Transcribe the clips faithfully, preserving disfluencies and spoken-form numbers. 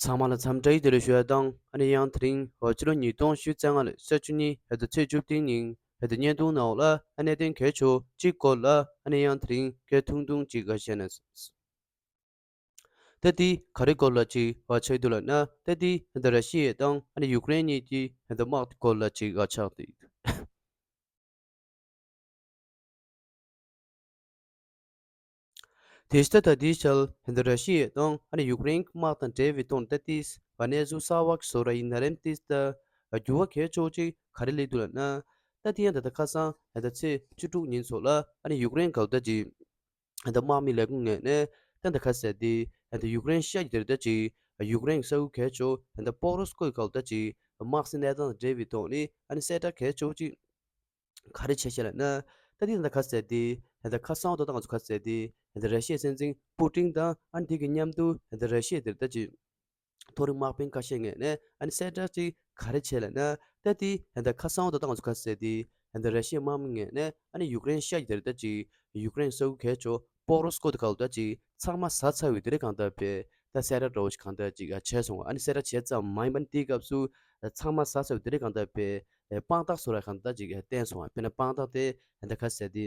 ཚང་མ་ལ་འཚམས་འདྲི་བདེ་ལེགས་ཞུ་ཡ་དང་། ཨ་ནི་ཡང་དེ་རིང་འོ་ཕྱི་ལོ་ཉིས་སྟོང་ཉི་ཤུ་རྩ་ལྔ་ལོའི་ས་བཅུ་གཉིས་ཧེ་ད་ཚེས་བཅུ་བདུན་ཉིན་ཧེ་ད་བརྙན་ཐུང་ནང་ལ་ཨ་གནད་དོན་གལ་ཆེ་བ་གཅིག་སྐོར་ལ་ཨ་ནི་ཡང་དེ་རིང་སྐད་ཐུང་ཐུང་ཅིག་ཨ་བཤད་ན། ད་དེ་ག་རེ་སྐོར་ལ་ཅིག་ཨ་ཆགས་འདུག་ལབ་ན། ད་དེ་ཧེ་ད་ར་ཤི་ཡ་དང་ཨ་ནི་ཡུཀ་རེན་གཉིས་ཀྱི་ཧེ་ད་དམག་དེ་སྐོར་ལ་ཅིག་ཨ་ཆགས་འདུག་དེ་ལྟ་ད་དེའི་ཆར་ཧེ་ད་ར་ཤི་ཡ་དང་ཨ་ནི་ཡུཀ་རེན་དམག་དང་འབྲེལ་བའི་ཐོག་ནས་ད་ཏིས་གནས་ཚུལ་གསར་བ་ཞིག་བཟོ་ར་ཡིན་ན་རེམ། ཏིས་ད་འགྱུར་བ་གལ་ཆེ་ཅིག་ག་རེ་སླེབས་འདུག་ལབ་ན། ད་དེ་ཡང་ད་ལྟ་ཁ་སང་ཧེ་ད་ཚེས་བཅུ་དྲུག་ཉིན་ཚོ་ལ་ཨ་ནི་ཡུཀ་རེན་ག་ལ་ད་ཅིག་ཧེ་ད་དམག་མི་ལས་ཁུངས་ངོས་ནས་ད་ད་ཁ་གསལ་ཏེ་ཧེ་ད་ཡུཀ་རེན་ཤར་གྱི་དེར་ད་ཅིག་ཡུཀ་རེན་ས་ཁུལ་གལ་ཆེ་ཧེ་ད་པོག་རོ་སི་ཀོ་ག་ལ་ད་ཅིག་དམག་སའི་གནས་སྟངས་དང་འབྲེལ་བའི་ཐོག་ནས་ཨ་ནི་གསལ་བསྒྲགས་གལ་ཆེ་ཅིག་ག་རེ་བྱས་ཤག་ལབ་ན། ད་དེ་ད་ཁ་གསལ་ཏེ་ད་ཁ་སང་འོ་ད་ང་ཚོ་ཁ་གསལ་ཏེ་ད་ར་ཤི་ཡའི་སྲིད་འཛིན་པུ་ཏིན་དང་ཨ་ནི་དེ་གི་མཉམ་དུ་ད་ར་ཤི་ཡ་དེར་ད་ཅིག་མཐོ་རིམ་དམག་དཔོན་ཁ་ཤས་ངོས་ནས་ཨ་ནི་གསལ་བསྒྲགས་ཅིག་ག་རེ་བྱས་ལབ་ན། ད་དེ་ད་ཁ་སང་འོ་ད་ང་ཚོ་ཁ་གསལ་ཏེ་ད་ར་ཤི་ཡའི་དམག་མི་ངོས་ནས་ཨ་ནི་ཡུཀ་རེན་ཤར་གྱི་དེར་ད་ཅིག་ཡུཀ་རེན་ས་ཁུལ་གལ་ཆེ་པོག་རོ་སི་ཀོ་དེ་ག་ལ་ད་ཅིག་ཚང་མ་ཟ་ཚར་བའི་དེ་རིང་གང་ལྟར་བས་ད་གསལ་བསྒྲགས་འདྲ་བོ་ཞིག་གང་ལྟར་ཅིག་བྱས་སོང་བ། ཨ་ནི་གསལ་བསྒྲགས་བྱས་ཙམ་མ་ཡིན་པ་ནི་དེའི་སྐབས་སུ་ཚང་མ་ཟ་ཚར་བའི་དེ་རིང་གང་ལྟར་བས་དཔང་རྟགས་སོགས་ར་གང་ལྟར་ཅིག་བསྟན་སོང་བ། དཔེར་ན་དཔང་རྟགས་དེ་ད་ཁ་གསལ་ཏེ་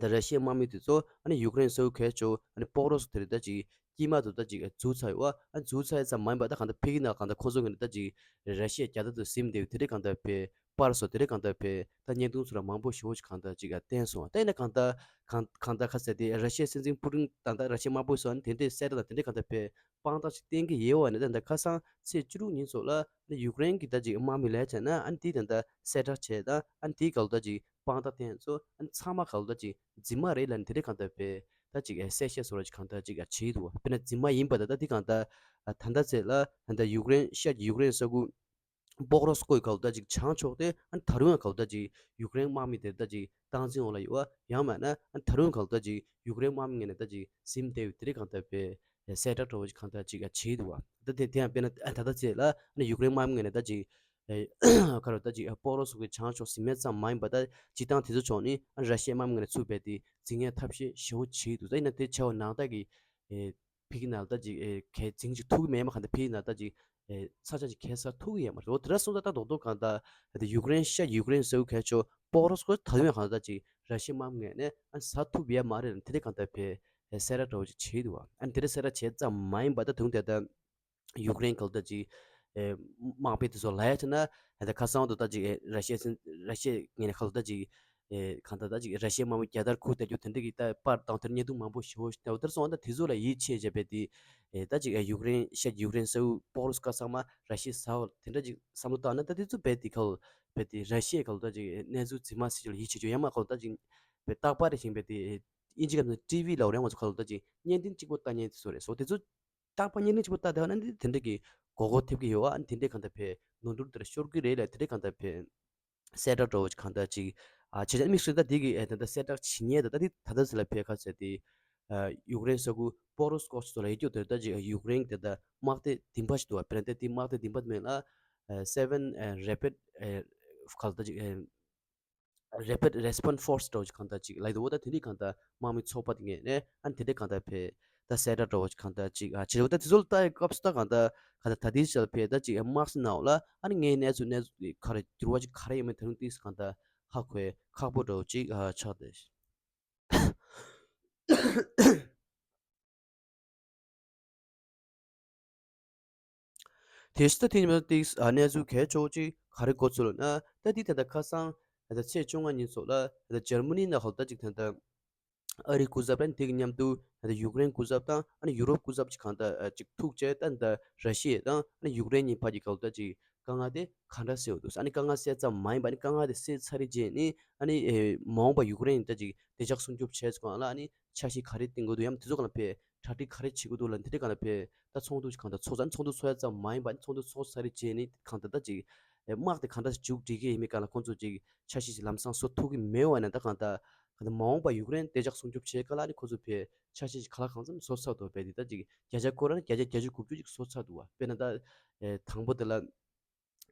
ད་ར་ཤི་ཡའི་དམག་མི་དེ་ཚོ་ཨ་ནི་ཡུཀ་རེན་ས་ཁུལ་གལ་ཆེ་པོ་ཨ་ནི་པོག་རོ་སི་དེ་རེད་ད་ཅིག་དཀྱིལ་མ་དུ་ད་ཅིག་འཛུལ་ཚར་ཡོད་བ། ཨ་འཛུལ་ཚར་ཡོད་ཙམ་མ་ཡིན་པ་ད་གང་ལྟར་ཕ་གི་ནང་གང་ལྟར་ཁོ་ཚོ་གི་ནི་ད་ཅིག་ར་ཤི་ཡ་རྒྱལ་དར་དུ་ཟིན་བསྡད་ཡོད་དེ་རིང་གང་ལྟར་བས་པར་སོགས་དེ་རིང་གང་ལྟར་བས་ད་བརྙན་ཐུང་ཚོ་ར་མང་པོ་ཞེ་པོ་ཅིག་གང་ལྟར་ཅིག་བསྟན་སོང་བ། ད་ཡིན་ན་གང་ལྟར་གང་གང་ལྟར་ཁ་གསལ་ཏེ་ར་ཤི་ཡའི་སྲིད་འཛིན་པུ་ཏིན་དང་ད་ར་ཤི་ཡའི་དམག་དཔོན་སོགས་ཨ་ནི་དེ་འདྲའི་གསལ་བསྒྲགས་དང་དེ་འདྲའི་གང་ལྟར་བས་དཔང་རྟགས་ཅིག་བསྟན་གྱི་ཡོད་བ་ནི། ད་ད་ཁ་སང་ཚེས་བཅུ་དྲུག་ཉིན་སོགས་ལ་ནི་ཡུཀ་རེན་གྱི་ད་ཅིག་དམག་མི་ལས་བྱས་ན་ཨ་ནི་དེ་ད་ད་གསལ་བསྒྲགས་བྱས་ད་ཨ་ནི་དེའི་སྐབས་ལ་ད་ཅིག་དཔང་རྟགས་བསྟན་ཚོ་ཨ་ནི་ཚང་མ་སྐབས་ལ་ད་ཅིག་རྫུན་མ་རེད་ལབ་ནི་དེ་འདྲའི་གང་ལྟར་བས་ད་ཅིག་གསལ་བཤད་བཟོ་འདྲ་ཅིག་གང་ལྟར་ཅིག་བྱས་འདུག་བ། དཔེར་ན་རྫུན་མ་ཡིན་པ་ད་ད་དེ་གང་ལྟར་ད་ལྟ་ཚེ་ལ་ད་ཡུཀ་རེན་ཤར་གྱི་ཡུཀ་རེན་ས་ཁུལ་པོག་རོ་སི་ཀོའི་སྐབས་ལ་ད་ཅིག་བྱང་ཕྱོགས་དེ་ཨ་ནི་ད་རུང་ཡང་སྐབས་ལ་ད་ཅིག་ཡུཀ་རེན་དམག་མི་དེར་ད་ཅིག་སྟངས་འཛིན་འོག་ལ་ཡོད་བ། ཡང་མིན་ན་ཨ་ནི་ད་རུང་སྐབས་ལ་ད་ཅིག་ཡུཀ་རེན་དམག་མི་ངོས་ནས་ད་ཅིག་ཟིན་བསྡད་ཡོད་དེ་རིང་གང་ལྟར་བས་གསལ་བསྒྲགས་འདྲ་བོ་ཅིག་གང་ལྟར་ཅིག་བྱས་འདུག་བ། ད་དེ་དེ་ཡང་དཔེར་ན་ད་ལྟ་ཚེ་ལ་ཨ་ནི་ཡུཀ་རེན་དམག་མི་ངོས་ནས་ད་ཅིག་ཨེ་ག་རེ་ད་ཅིག་ཨེ་པོག་རོ་སོགས་ཀྱི་བྱང་ཕྱོགས་ཟིན་མེད་ཙམ་མ་ཡིན་པ་ད་སྤྱིར་བཏང་དེ་ཚོ་ཕྱོགས་ནི་ཨ་ནི་ར་ཤི་ཡའི་དམག་མི་ངོས་ནས་ཚུགས་པའི་དེ་འཛིང་ཡས་ཐབས་ཤེས་ཞེ་པོ་བྱས་འདུག་ད་ཡིན་ན་དེ་བྱས་པ་ནང་ལྟར་གྱི་ཨེ་ཕ་གི་ནང་ལ་ད་ཅིག་ཨེ་གའི་འཛིང་ཅིག་ཐུག་གི་མེད་མ་གང་ལྟར་ཕ་གི་ནང་ད་ཅིག་ཨེ་ས་ཆ་ཅིག་ཁྱད་མཚར་ཐུག་གི་ཡོད་མ་རེད། འོ་དེ་འདྲ་སོང་ཙང་ད་རྡོག་རྡོག་གང་ལྟར་ཨེ་ད་ཡུཀ་རེན་ཤར་ཡུཀ་རེན་ཟེར་བ་གལ་ཆེ་པོ་པོག་རོ་སོགས་ད་དུང་ཡང་གང་ལྟར་ད་ཅིག་ར་ཤི་ཡའི་དམག་མི་ངོས་ནས་ཨ་ནི་ཟ་ཐུབ་ཡས་མ་རེད་ལབ་དེ་འདྲ་གང་ལྟར་བས་ཨེ་གསལ་བསྒྲགས་འདྲ་བོ་ཅིག་བྱས་འདུག་བ། ཨ་ནི་དེ་འདྲ་གསལ་བསྒྲགས་བྱས་ཙམ་མ་ཡིན་པ་ད་དུང་དེ་ལྟར་ཡུཀ་རེན་ག་ལ་ད་ཅིག་ཨེ་དམག་དཔོན་དེ་ཚོ་ལ་ཡ་བྱས་ན་ཨེ་ད་ཁ་སང་དུ་ད་ཅིག་ཨེ་ར་ཤི་ཡ་ར་ཤི་ཡ་ངོས་ནས་ག་ལ་ད་ཅིག་ཨེ་གང་ལྟར་ད་ཅིག་ར་ཤི་ཡའི་དམག་མི་རྒྱལ་དར་འཁུར་བསྡད་རྒྱུ་དེ་འདྲ་གི་ད་པར་དང་དེར་བརྙན་ཐུང་མང་པོ་ཞེ་པོ་ཞིག་ད་འོ་དེར་སོང་ད་དེ་ཚོ་ལ་ཡིད་ཆེས་བྱས་པའི་དེ་ཨེ་ད་ཅིག་ཨེ་ཡུཀ་རེན་ཤར་ཡུཀ་རེན་ས་ཁུལ་པོག་རོ་སི་ཀོ་ཚང་མ་ར་ཤི་ཡས་ཟ་བ་དེ་འདྲ་ཅིག་བསམ་བློ་བཏང་ན་ད་དེ་ཚོ་རྦད་དེ་ག་ལ་རྦད་དེ་ར་ཤི་ཡའི་ག་ལ་ད་ཅིག་ཨེ་གནས་ཚུལ་རྫུན་མ་ཟེར་ཅིག་ལ་ཡིད་ཆེས་རྒྱུ་ཡང་མ་ག་ལ་ད་ཅིག་རྦད་རྟག་པར་རེ་བཞིན་རྦད་དེ་ཨེ་དབྱིན་ཇི་སྐད་ནང་ཊི་ཝི་ལབ་རེད། ང་ཚོ་ག་ལ་ད་ཅིག་བརྙན་འཕྲིན་གཅིག་པོ་ལྟ་མཁན་དེ་ཚོ་རེད། སོ་དེ་ཚོ་རྟག་པར་བརྙན་འཕྲིན་གཅིག་པོ་ལྟ་བསྡད་པ་ན་འདི་དེ་འདྲ་གི་མགོ་སྐོར་ཐེབས་ཀྱི་ཡོད་བ། ཨ་ནི་དེ་འདྲའི་གང་ལྟར་བས་ནོར་འཁྲུལ་དེ་འདྲ་ཤོར་གྱི་རེད་ལབ་དེ་འདྲའི་གང་ལྟར་བས་གསལ་བསྒྲགས་འདྲ་བོ་ཅིག་གང་ལྟར་ཅིག་ཨ་བྱས་ཙང་དམིགས་བསལ་ད་འདི་གི་ཨེ་ད་ལྟ་གསལ་བསྒྲགས་བྱེད་མཁན་ད་ལྟ་འདི་ད་ལྟ་ཟེར་ལ་བས་ཁ་ཟེར་དེ་ཨ་ཡུཀ་རེན་ས་ཁུལ་པོག་རོ་སི་ཀོ་སོགས་ལ་ཡོད་རྒྱུ་དེ་ད་ཅིག་ཡུཀ་རེན་དེ་ད་དམག་སྡེ་བདུན་པ་ཞིག་འདུག་བ། དཔེར་ན་ད་འདི་དམག་སྡེ་བདུན་པ་མིང་ལ་ཨ་Seven ཨ་Rapid ཨ་ག་ལ་ད་ཅིག་ཨ་Rapid Response Force འདྲ་བོ་ཅིག་གང་ལྟར་ཅིག་ལབ་འདུག་འོ་ད་དེ་འདྲའི་གང་ལྟར་དམག་མི་ཚོགས་པ་དེ་ངོས་ནས་ཨ་ནི་དེ་འདྲའི་གང་ལྟར་བས་ད་གསལ་བསྒྲགས་འདྲ་བོ་ཅིག་གང་ལྟར་ཅིག་ཨ་བྱས་འོ་ད་དེ་ཚོ་ལ་ལྟ་ཡི་སྐབས་སུ་ད་གང་ལྟར་གང་ལྟར་ད་ལྟའི་ཆར་བས་ད་ཅིག་དམག་སའི་ནང་ལ་ཨ་ནི་ངའི་གནས་ཚུལ་གནས་ཚུལ་ག་རེ་འགྱུར་བ་ཅིག་ག་རེ་ཡོད་མེད་ད་རུང་ཏིས་གང་ལྟར་ཧ་གོ་ཡ་ཁག་པོ་འདྲ་བོ་ཅིག་ཨ་ཆགས་བསྡད། དེ་ཕྱི་ད་དེ་ཉིན་མ་ཏིག་ཨ་གནས་ཚུལ་གལ་ཆེ་བོ་ཅིག་ག་རེ་གོ་ཚུལ་ལབ་ན། ད་དེ་ད་ལྟ་ཁ་སང་ད་ལྟ་ཚེས་བཅོ་ལྔ་ཉིན་སོགས་ལ་ད་ལྟ་འཇར་མ་ནི་ནང་ཧོལ་ད་ཅིག་ད་ལྟ་ཨ་རིའི་སྐུ་ཚབ་དང་དེ་གི་མཉམ་དུ་ད་ལྟ་ཡུཀ་རེན་སྐུ་ཚབ་དང་ཨ་ནི་ཡུ་རོབ་སྐུ་ཚབ་ཅིག་གང་ལྟར་ཨ་ཅིག་ཐུག་བྱས་ད་ད་ར་ཤི་ཡ་དང་ཨ་ནི་ཡུཀ་རེན་གཉིས་བར་གྱི་ཧོལ་ད་ཅིག་དཀའ་ངལ་དེ་ག་འདྲ་སེལ་འདུག་ཨ་ནི་དཀའ་ངལ་སེལ་ཙམ་མ་ཡིན་པ་ཨ་ནི་དཀའ་ངལ་དེ་སེལ་ཚར་རེད་བྱས་ནི་ཨ་ནི་ཨེ་མ་འོངས་པ་ཡུཀ་རེན་ད་ཅིག་བདེ་འཇགས་སྲུང་སྐྱོབ་བྱས་ཙང་ལ་ཨ་ནི་འཆར་གཞི་ག་རེ་བཏིང་དགོས་འདུག་ཡང་དེ་ཚོ་གང་ལ་ཕེ་གྲ་སྒྲིག་ག་རེ་བྱེད་དགོས་འདུག་ལ་འདི་འདྲ་གང་ལ་ཕེ་ད་ཚོགས་འདུ་ཞིག་གང་ལྟར་ཚོགས་ཚར་ཚོགས་ཡ་ཙམ་མ་ཡིན་པ་ཨ་ནི་ཚོགས་འདུ་ཚོགས་ཚར་རེད་བྱས་ནི་གང་ལྟར་ད་ཅིག་ཨེ་དམག་དེ་གང་འདྲ་མཇུག་སྒྲིལ་གི་ཡིན་མིན་གང་ལ་ཁོང་ཚོ་ཅིག་འཆར་གཞི་ཞིག་ལམ་སང་བཟོ་ཐུབ་ཀྱི་མེད་པ་ན་ད་གང་ལྟར་གང་ལྟར་མ་འོངས་པ་ཡུཀ་རེན་བདེ་འཇགས་སྲུང་སྐྱོབ་བྱེད་ག་ལ་ཨ་ནི་ཁོང་ཚོ་ཕེ་འཆར་གཞི་ཞིག་ག་ལ་གང་འཚམ་བཟོ་ཚར་འདུག་བས་འདི་ད་ཅིག་བརྒྱ་ཆ་སྐོར་ཨ་ནི་བརྒྱ་ཆ་བརྒྱད་ཅུ་དགུ་བཅུ་ཅིག་བཟོ་ཚར་འདུག་བ། དཔེར་ན་ད་ཨེ་དང་པོ་དེ་ལ་